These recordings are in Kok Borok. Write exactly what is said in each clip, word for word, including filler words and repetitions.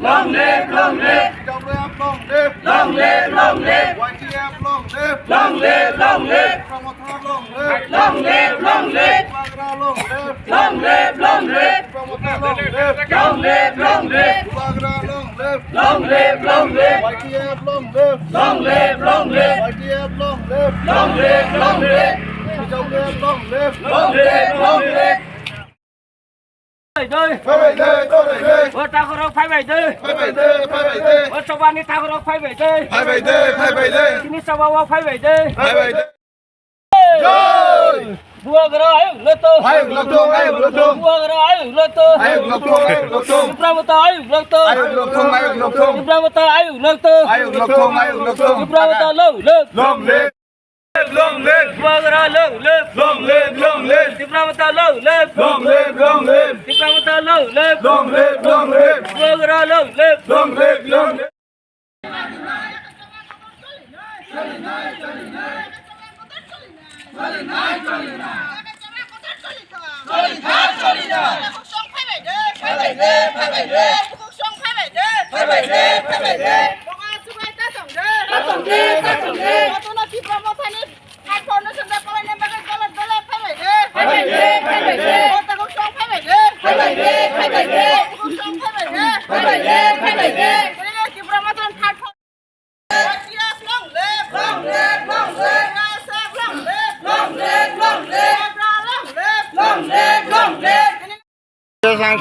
Long live, long live. T W F long live. Long live, long live. Y T F long live. Long live, long live. Tipra Motha long live. Long live, long live. Bubagra long live. Long live, long live. Tipra Motha long live. Long live, long live. Bubagra long live. Long live, long live. Y T F long live. Long live, long live. Y T F long live. Long live, long live. T W F long live. Long live, long live. Phai bai de, phai bai de. O takhorok phai bai de. Phai bai de, phai bai de. O chobani takhorok phai bai de. Phai bai de, phai bai de. Chini choba o phai bai de. Phai bai de. Jai! Bubagra ayuk lokthung. Ayuk lokthung, ayuk lokthung. Bubagra ayuk lokthung. Ayuk lokthung, ayuk lokthung. Tipra Motha ayuk lokthung. Ayuk lokthung, ayuk lokthung. Tipra Motha ayuk lokthung. Ayuk lokthung, ayuk lokthung. Tipra Motha long live. Long live. Long live! Bubagra long live! Long live, long live! Tipra Motha long live! Long live, long live! Tipra Motha long live! Long live, long live! Bubagra long live! Long live, long live!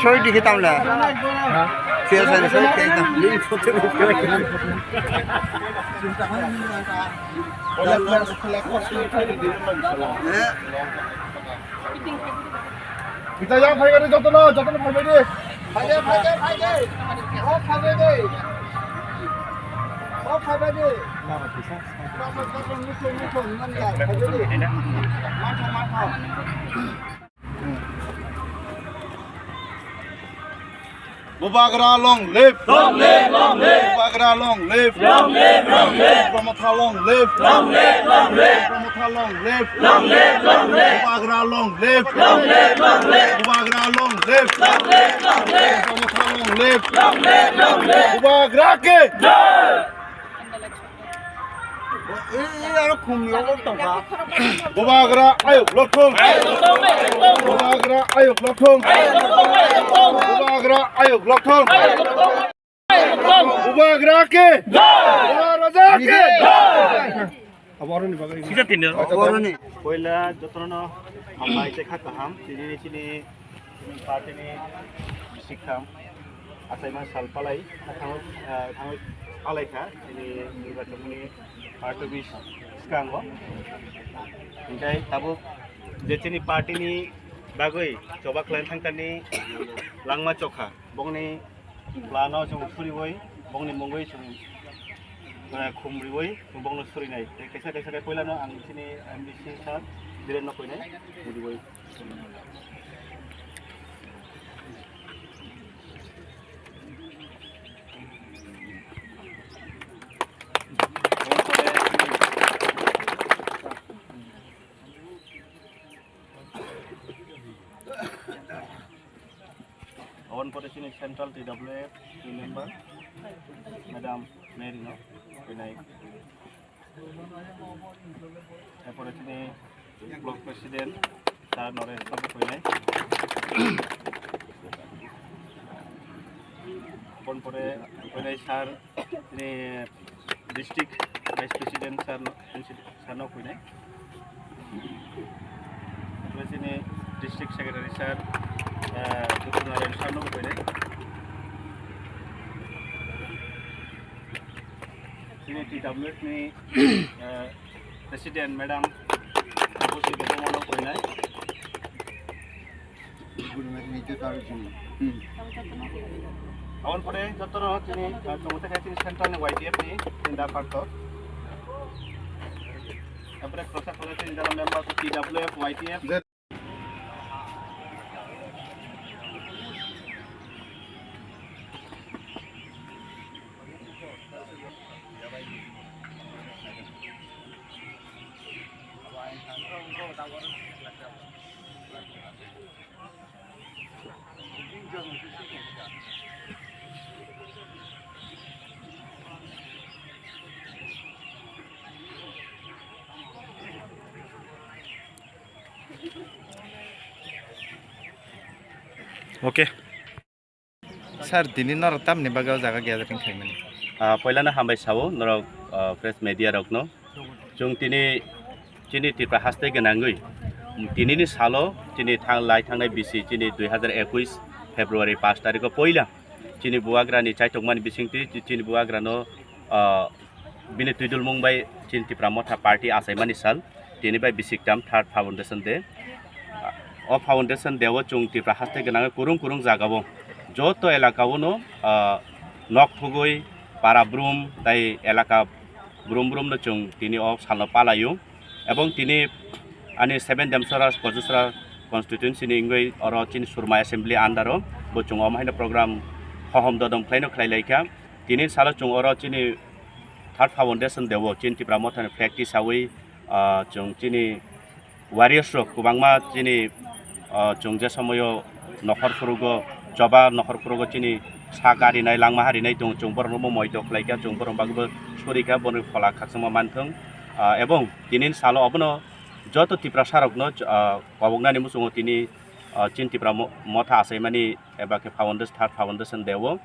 Soi dikhe tamle. Soi, soi, soi, soi, soi. Kita yang phai gari jotono, jotono phai gari. Phai de, phai de, phai de. O phai de de. O phai de de. Mantha, mantha. Bubagra long live! Long live, long live! Bubagra long live! Long live, long live! Tipra Motha long live! Long live, long live! Tipra Motha long live! Long live, long live! Bubagra long live! Long live, long live! Bubagra long live! Long live, long live! Tipra Motha long live! Long live, long live! Bubagra ke! Jai! Bubagra ayuk lokthung. Bubagra ayuk lokthung. Bubagra ayuk lokthung. Bubagra ke. Bubagra raja ke. Abo aroni bagwi. Sisa tinno. Abo aroni. Poila jotono hambai tei kha kaham. Tini chini Party ni siktham achaima sal palai thangwi, ah, thangwi palai kha chini nirbachon ni party office swkango. Hinkhe tabuk je chini party ni bagwi choba khlai thangkani langma chokha, bongni plan o chwng suriwi, bongni mungwi chwng, ah, khum riwi chwng bongno surinai. Tei kaisa kaisa khe puilano ang chini M D C sir Biren no koinai, riwi. Aboni pore chini Central T W F ni member Madam Mary no koinai. Erpore chini block president sir Noresh babu koinai. Aboni pore koinai sir chini district vice president sir no, sir no koinai. Erpore chini district secretary sir, eh, Dr. Narayan sir no koinai. Chini T W F ni, eh, President Madam Bosi Debbarma no koinai. Aboni pore jotono chini, eh, chongmani khe chini central ni Y T F ni chini da parto. Abore prosa kole chini da member T W F Y T F. Okay. Sir, tini norok tamni bagwi o jaga gathering khaimani? Ah, poilano hambai sao norok, ah, press media rokno. Chwng tini chini Tripura haste gwnangwi tinini salo chini thang-, lai thangnai bisi chini dui hazar ekush February pash tarikho poila chini bubagrani chaitokmani bisingtwi chi-, chini bubagrano, ah, bini twidulmung bai chini Tipra Motha Party achaimani sal, tini bai bisiktam third foundation day. O foundation day o chwng Tipra haste gwnangwi kurung kurung jagao joto elaka o no, ah, nok thugwi para brum tai elaka brum brum no chwng tini o salno palaio. Ebong tini ani seven Demsora Kojusra constituency ni wngwi oro chini Surma assembly under o bo chwng omo haino program hohom dodom khlaino khlai laikha. Tini salo chwng oro chini third foundation day o chini Tipra Mothani flag tisawi, ah, chwng chini warriors rok kwbangma chini, ah, chwng je somoyo nokhor phurugo choba nokhor phurugo chini sa karinai langma harinai tongo, chwng borokno bo moito khlaikha, chwng borok bagwi bo surikha, boni phola khakchangma manthwng. Ah, ebong tini salo obono joto Tiprasa rokno, ah, koboknani muchungo tini, ah, chini Tipra mo-, motha achaimani eba khe foundation, third foundation day o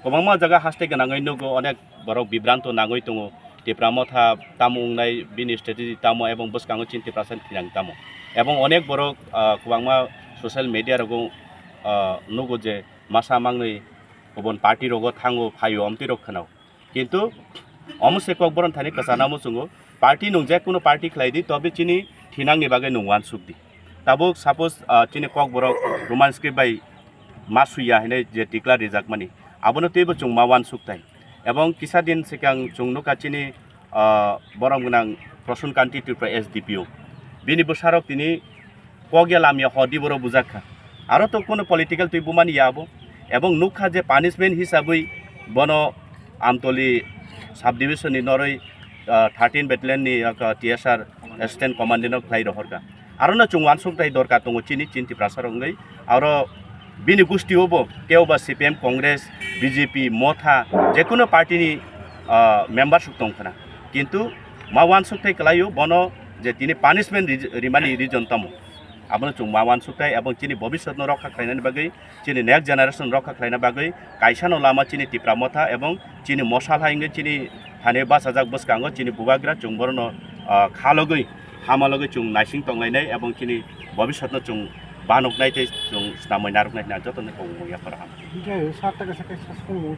kwbangma jaga haste gwnangwi nugo, onek borok bibranto nangwi tongo, Tipra Motha tamo wngnai, bini strategy tamo, ebong bwskango chini Tiprasa ni thinang tamo, ebong onek borok, ah, kwbangma social media rogo, ah, nugo je masa mangnwi kubun party rogo thango phaio, omtwi rok khwnao. Kintu omo se kokborok thani kwchana muchungo, party nwng je kuno party khlai di, tobe chini thinangni bagwi nwng uansuk di. Tabuk suppose, ah, chini kokborok Roman script bai ma suiya hinwi je tikla rijakmani, abono teibo chwng ma uansuk tai. Ebong kisa din sikang chwng nukha chini, ah, borom gwnang Prasun Kanti Tripura S D P O. Bini bwsarok tini kok ya lam ya hodi borok bujak kha. Aro to kuno political twi bumani ya abo. Ebong nukha je punishment hisabwi bono Amtoli subdivision ni noroi, ah, thirteen battalion ni, ah, T S R assistant commandant no khlai rohor kha. Aro no chwng uansuk tai dorkar tongo chini, chini Tiprasa rok wngwi. Aro bini gusti o bo kebo ba C P M, Congress, B J P, Motha, jekuno party ni, ah, member suk tong khna. Kintu ma uansuk tai kwlaio bono je tini punishment ri-, rimani reason tamo. Abono chwng ma uansuk tai, ebong chini bobiswt no rokha khlainani bagwi, chini next generation rokha khlaina bagwi kaisa no lama chini Tipra Motha ebong chini mosal hai wngwi chini thani bachajak bwskango chini bubagra chwng borokno, ah, khalogwi hamalogwi chwng naising tonglainai ebong chini bobiswt no chwng banoknai tei chwng snamwi narwknai hwnwi ang jotono kok mung yapharo ham. Hingke sat taka sake sasung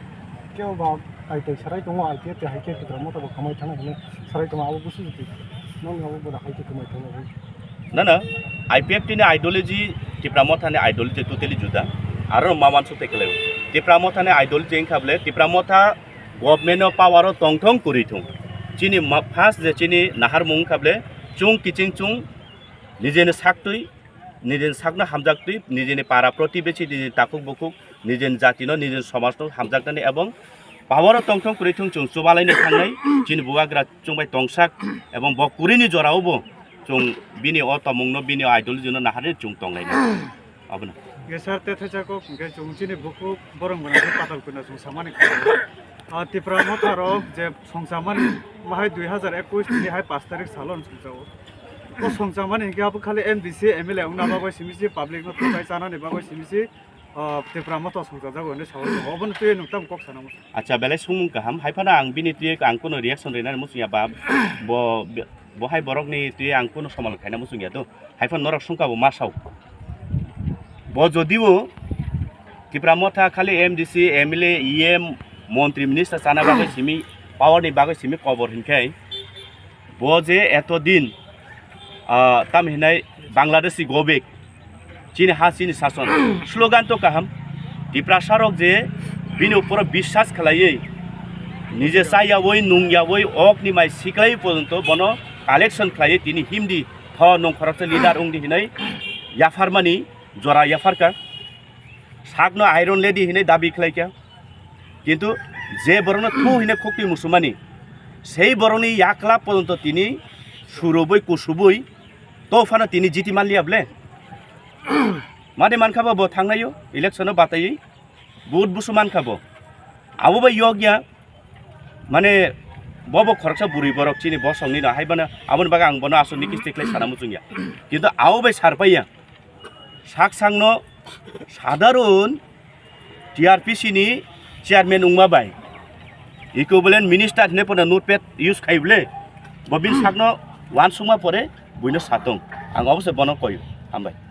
kebo ba kaitai sarai tongo, I P F T hai khe Tipra Motha bo khamai thangna hwnwi sarai tongo, abo busu jiti. Nong abo bo hai khe khamai thangna hwnwi. Na, na, I P F T ni ideology, Tipra Motha ni ideology totally juda. Aro ma uansuk tei kwlai. Tipra Motha ni ideology wngkha bole, Tipra Motha government o power o tongthong kwrwi thung. Chini ma-, first je chini naharmung wngkha bole, chwng kiching chwng nijeni saktwi, nijeni sakno hamjaktwi, nijeni para protibesi, nijeni takhuk bukhuk, nijeni jatino, nijeni somajno hamjaknani ebong power o tongthong kwrwi thung chwng chubalaino thangnai, chini bubagra chwng bai tongsak ebong bo kwrwini jorao bo chwng bini o tomungno, bini o ideology no naharwi chwng tonglainai. Abono. Hingke sir, te thaisa kok, hingke chwng chini bukhuk borok gwnang khe patal kwna chwng samani khe. Ah, Tipra Motha rok je songchamani mahai dui hazar ekush tini hai pash tarik salo songchao. O songchamani hingke abo khali M D C, M L A wngna bagwi simi si, public no thangbai chanani bagwi simi si, ah, Tipra Motha songchajago hinwi saui tongo. Obono twi nwng tamo kok sana muchung? Acha, belai songmung kaham. Hai phano ang bini twi ang kuno reaction rinani muchung ya ba, bo, bo hai borokni twi ang kuno somal khaina muchung ya do. Hai phano norok songkha bo ma sao. Bo jodio Tipra Motha khali M D C, M L A, E M, montri, minister chana bagwi simi, power ni bagwi simi kobor hinkhe, bo je eto din, ah, tam hinai Bangladeshi go back, chini ha chini sason, slogan to kaham, Tiprasa rok je bini uporo biswas khlaiwi, nije chayawi, nungyawi, ok ni mai siklai porjonto bono collection khlaiwi tini himdi, tho nwng khoroksa leader wngdi hinai yapharmani jora yapharkha. Sakno iron lady hinwi dabi khlaikha. Kintu je borokno thu hinwi khuktwi musumani, sei borokni yakla porjonto tini surubui kusubui to phano tini jiti manliya ble. Mani mankha bo, bo thangnaio election-o bataiwi vote busu mankha bo. Abo bai yokya. Mane, bobo khoroksa bwrwi borok chini bosongni no, hai bono, aboni bagwi ang bono aswk niki stiklai sana muchungya. Kintu abo bai sarpaiya. Sak sakno Sadharun T R P C ni chairman wngma bai equivalent minister hinwi pono notepad use khai bwle, bo bini sakno uansukma pore buino satong. Ang obo se bono koyo. Hambai.